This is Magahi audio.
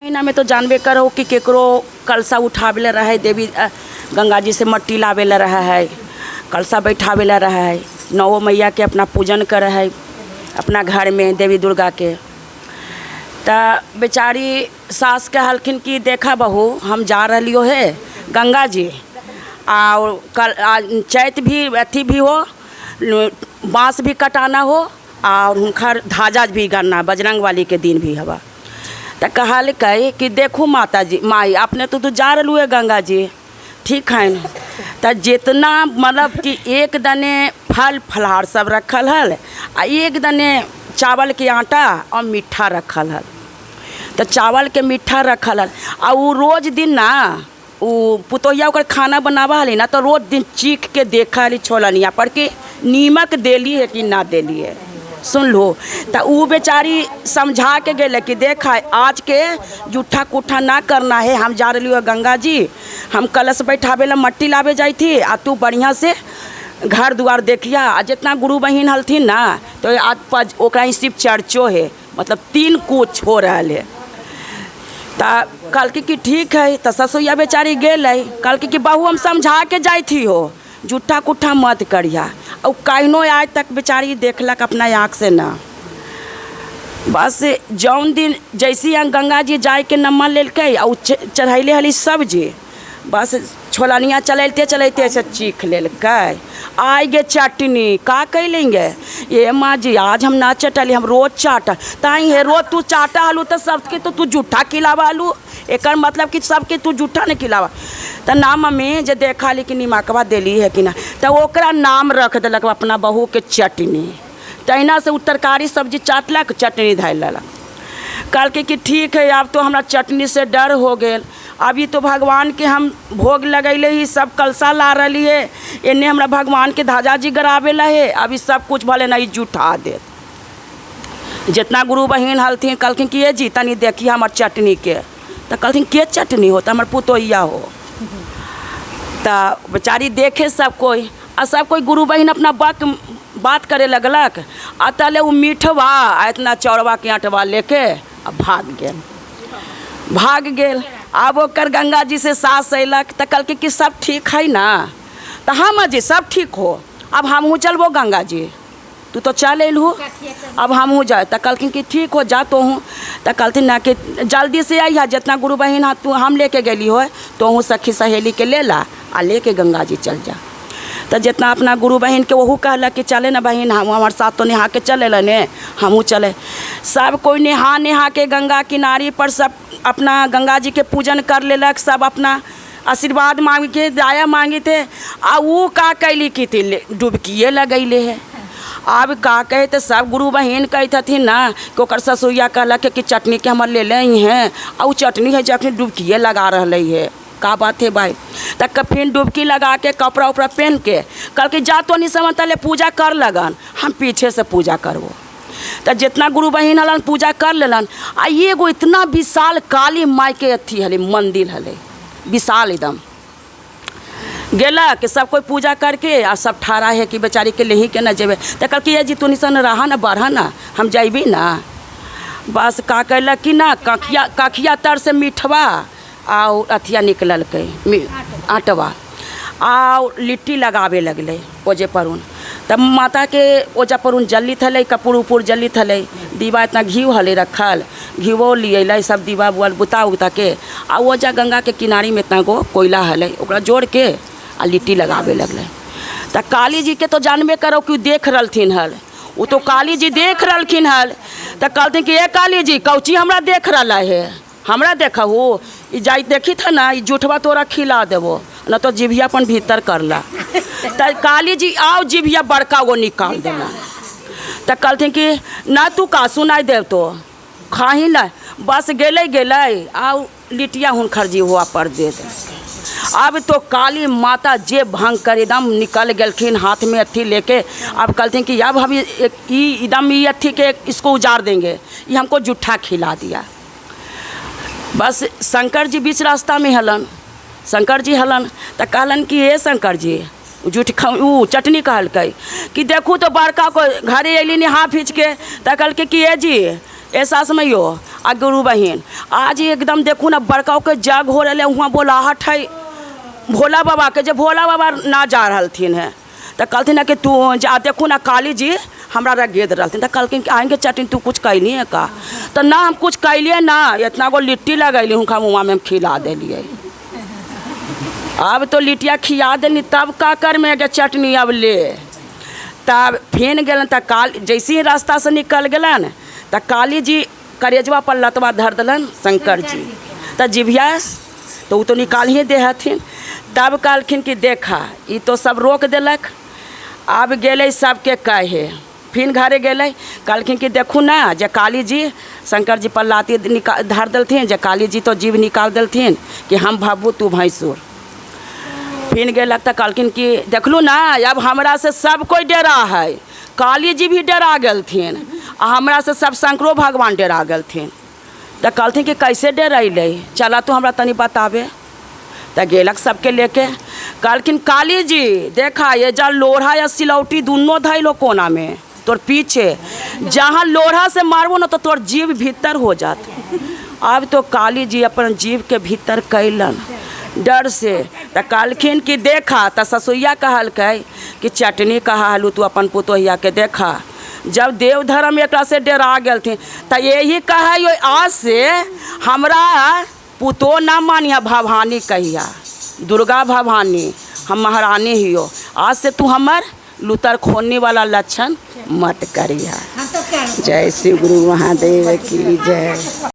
महीनामे तो जानबे करो कि केकरो कलशा उठावे ला रहै, देवी गंगा जी से मट्टी लावे ला रहै है, कलशा बैठावे ला रहै है, नवो मैया के अपना पूजन करै है अपना घरमे देवी दुर्गाके। तऽ बेचारी सास कहलखिन कि देखऽ बहू, हम जा रहलियो हे गंगा जी, आओर कल चैत भी अथी भी हो, बाँस भी कटाना हो आओर हुनकर ध्वजा भी गाड़ना, बजरङ्ग बलीके दिन भी हबऽ। तऽ कहलकै कि देखू माताजी माइ, अपने तऽ तू जा रहलू हे गंगा जी, ठीक है ने। तऽ जितना मतलब कि एक दने फल फलहार सब रखल हल आ एक दने चावलके आटा आओर मिठ्ठा रखल हल। तऽ चावलके मिठ्ठा रखल हल आ ओ रोज दिन ना ओ पुतोहिया ओकर खाना बनाबऽ हली ना, तऽ रोज दिन चीखके देखऽ हली छोलनिया पर कि नीमक देली है कि ना देली है। सुनलहो, तऽ ओ बेचारी समझाके गेलै कि देख आजके जूठा कुठा ना करना है, हम जा रहली गंगा जी, हम कलश बैठाबै ला मट्टी लाबे जाइ थी, आ तू बढ़िआँ से घर दुआर देखिया। आ जितना गुरु बहिन हलथिन ना, तो आज पज ओकरा ही शिव चर्चो है, मतलब तीन कुछ हो रहल है। तऽ कहलकै कि ठीक है। तऽ ससुइया बेचारी गेलै, कहलकै कि बहू हम समझा के जाइ थी हो, जूठा कुठा मत करिहा। आ ओ कहिनो आज तक बेचारी देखलक अपना आँखिसँ ना। बस जौन दिन जैसे ही गंगा जी जाइके नम्बर लेलकै आ ओ चढ़ैले हली सब्जी, बस छोलनिया चलैते चलैते से चीख लेलकै, आइ गे चटनी का कैलेंगे ये माँ जी, आज हम ना चटली, हम रोज चाट ताई हे, रोज तू चाटा हलू तऽ सबके तो तू जूठा खिलावा हलू, एकर मतलब कि सबके तू जूठा नहीं खिलावा। तऽ ना मम्मी जे देखा ली कि निमकवा देली है कि ना, तऽ ओकरा नाम रख देलक अपना बहूके चटनी। तहिना से ओ तरकारी सब्जी चाटलक, चटनी धरि लेलक। कहलकै कि ठीक है, आब तो हमरा चटनी से डर हो गेल, अभी तो भगवान के हम भोग लगैले ही, सब कलशा ला रहली है, एने हमरा भगवान के ध्वजा जी गराबे ला है, अभी सब कुछ भले नहीं जुठा देत। जितना गुरु बहिन हलथिन कहलखिन कि ये जी तनी देखिए हमर चटनी के, तऽ कहलथिन के चटनी हो, तऽ हमर पुतोहिया हो। तऽ बेचारी देखे सब कोइ, आ सब कोइ गुरु बहिन अपना बक बात करे लगलक, आ तले ओ मीठवा आ इतना चौड़वा के आँटवा लेके आ भाग गेल, भाग गेल। आब ओकर गंगा जी से सास अयलक तऽ कहलकै कि सब ठीक है ना? तऽ हाँ माँ जी सब ठीक हो, अब हमहूँ चलबो गंगा जी, तू तो चल अयलहु, अब हमहूँ जाए। तऽ कहलखिन कि ठीक हो जा तोहूँ। तऽ कहलथिन ना कि जल्दी से अइहा, जितना गुरु बहिन हाँ तू हम लेके गेली हो, तोहूँ सखी सहेलीके ले ला आ लेके गंगा जी चल जा। तऽ जितना अपना गुरु बहिनके ओहू कहलक कि चले ना बहिन, हम हमार साथ तो नहा के चल अयलन हे, हमहूँ चले। सब कोइ नहा नहा के गंगा किनारी पर सब अपना गंगा जी के पूजन कर लेलक, सब अपना आशीर्वाद मांगिके दया मांगिते। आ उ का कैली कि डुबकिए लगैले है। आब का कहे तऽ सब गुरु बहिन कहैत हथिन ना कि ओकर ससुइया कहलक कि चटनीके हमर ले ले हैं, आ उ चटनी है जखनी डुबकिए लगा रहलै है, का बात है भाई। तऽ फिर डुबकी लगा के कपड़ा उपड़ा पहन के कहलकै जा तो नहीं समझ तले पूजा कर लगन, हम पीछे से पूजा करबो। तऽ जितना गुरु बहिन हलन पूजा कर लेलन। आ एगो इतना विशाल काली माई के अथी हलै मंदिर हलै विशाल एकदम, गेलक सब कोई पूजा करके आ सब ठड़ा है कि बेचारी के लेही के ना जेबै। तऽ कहलकै ये जी तू निसन रह ना बढ़ ना, हम जैबी ना। बस का कैलक कि ना कखिया कखिया तर से मीठवा आ अथिया निकललकै आटवा आ लिट्टी लगाबे लगलै ओजे परुन। तब माताके ओजा परुन जलित हलै, कपूर उपूर जलित हलै, दीवा इतना घी हलै रखल, घीवो लियलै सब दीवा उवा बुता उता के आ ओजा गंगाके किनारीमे इतना गो कोयला हलै ओकरा जोड़के आ लिट्टी लगाबे लगलै। तऽ काली जीके तो जानबे करो कि देख रहलथिन हल, ओ तो काली जी देख रहलखिन हल। तऽ कहलथिन कि ए काली जी कौची हमरा देख रहला है, हमरा देखहु, ई जाइ देखी था ना, ई जूठवा तोरा खिला देबो न तो जिभिया अपन भीतर करला। तऽ काली जी आओ जिभिया बड़का गो निकाल देला। तऽ कहलथिन कि ना तू का सुनाई देव तो खाही ला, बस गेलै गेलै आउ लिटिया हुनकर जिहुआ पर दे दे। अब तो काली माता जे भंग कर एकदम निकल गेलखिन हाथ में अथी लेके। अब कहलथिन कि अब हम ई एकदम ई अथी के इसको उजार देंगे, ये हमको जूठा खिला दिया। बस शंकर जी बीच रास्ता में हलन, शंकर जी हलन तऽ कहलन कि हे शंकर जी जूठ खा उ चटनी कहलकै कि देखू तो बड़का को घरे अयली नहा फीच के। तऽ कहलकै कि हे जी ए सास मैयो आ गुरु बहिन आज एकदम देखू ना बड़का के जग हो रहा है, वहाँ बोलाहट है भोला बाबा के, जे भोला बाबा ना जा रहलथिन है। तऽ कहलथिन है कि तू जा देखू ना काली जी हमरा रगेद रहलथिन। तऽ कहलखिन कि आएंगे चटनी तू कुछ कैली है का? तऽ ना हम कुछ कैलियै ना, इतना गो लिट्टी लगैली हुनका मुँहमे हम खिला देलियै। अब तो लिटिया खिया देली तब का करमे गे चटनी अब ले। तब फेन गेलन तऽ काल जैसे ही रास्ता से निकल गेलन तऽ काली जी करेजवा पर लतवा धर देलन शंकर जी, तऽ जिभिया तऽ ओ तो निकाल ही दे हथिन। तब कहलखिन कि देखा ई तो सब रोक देलक। आब गेलै सबके कहे, फिर घरे गेलै, कहलखिन कि देखू ना जे काली जी शंकर जी पर लाती धर देलथिन, जे काली जी तो जीभ निकाल देलथिन कि हम भब्बू तू भैंसुर। फिर गेलक तऽ कहलखिन कि देखलू ना अब हमरा से सब कोइ डरा है, काली जी भी डरा गेलथिन आ हमरा से सब शंकरो भगवान डरा गेलथिन। तऽ कहलथिन कि कैसे डरैलै, चला तू हमरा तनी बताबे। तऽ गेलक सबके लेके, कहलखिन काली जी देखा ये जा लोढ़ा या सिलौटी दुनों धैलो कोना में तोर पीछे, जहाँ लोढ़ा से मारबो ना तो तोर जीभ भीतर हो जात। अब तो काली जी अपन जीभ के भीतर कैलन डर से। तऽ कहलखिन कि देखा, तऽ ससुइया कहलकै कि चटनी कहा हलू तू अपन पुतोहिया के, देखा जब देव धर्म एकरा से डरा गेलथिन तऽ यही कहै आज से हमरा पुतो ना मानिया भवानी कहिया, दुर्गा भवानी हम महारानी हियो, आज से तू हमर लूतर खोनी वाला लक्षण मत करिया। जय श्री गुरु महादेव की जय।